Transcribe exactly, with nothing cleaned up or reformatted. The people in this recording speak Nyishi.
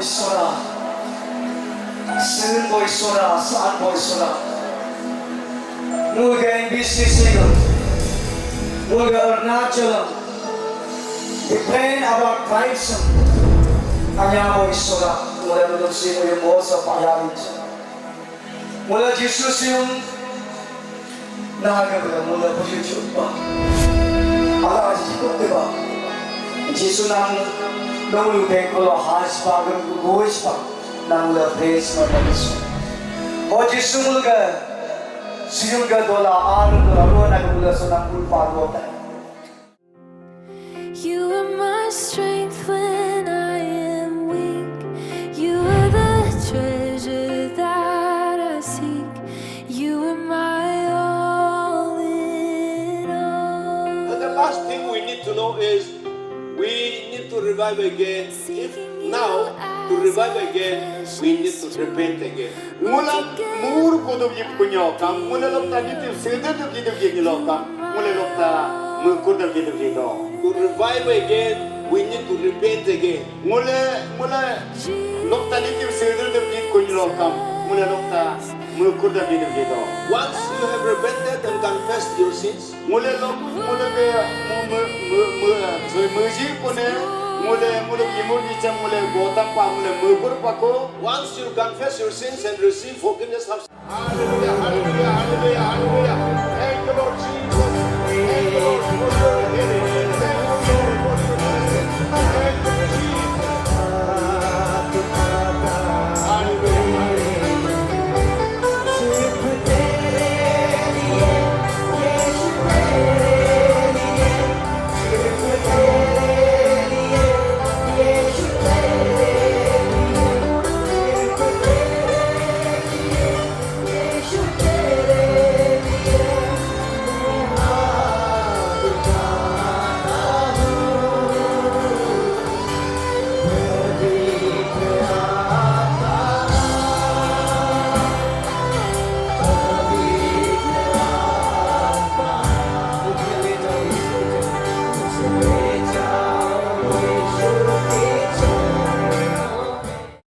Isora, Singbo Isora, Sanbo Isora. Ngulga N B C C, ngulga Arunachal, depend our tribes. Anyabo Isora, ngulga belum si ngulga bosa payari. Ngulga Jesus yung Naga bela mula puju chupa. Ala aji chikup deba. Jisu nam nulu bengkolo has pa gem guis pa. Nam mula praise pa Jisu. Ho Jisu mulga siyum ga dola ar dola ro na mula so nam kulpa ro ta. You are my strength when I am weak. You are the treasure that I seek. You are my all in all. And the last thing we need to know is we need to revive again. If now to revive again, we need to repent again. Ngula mur kodum yip kunyo kam, ngula lokta nitim sede dum yidum yidilo kam, ngula lokta mukur dum yidum yido. To revive again, we need to repent again. Ngula, ngula lokta nitim sede dum yid kunyo kam, ngula lokta mukur dum yidum yido. Once you have repented and confessed your sins, Ngule lok, ngule ke mu, mu, mu, mu, sorry, muji kune, ngule, ngule imur nicham, ngule gotam pa, ngule mukur pako. Once you confess your sins and receive forgiveness of Hallelujah, hallelujah, hallelujah, hallelujah. Thank you, Lord Jesus. Thank you, Lord, for your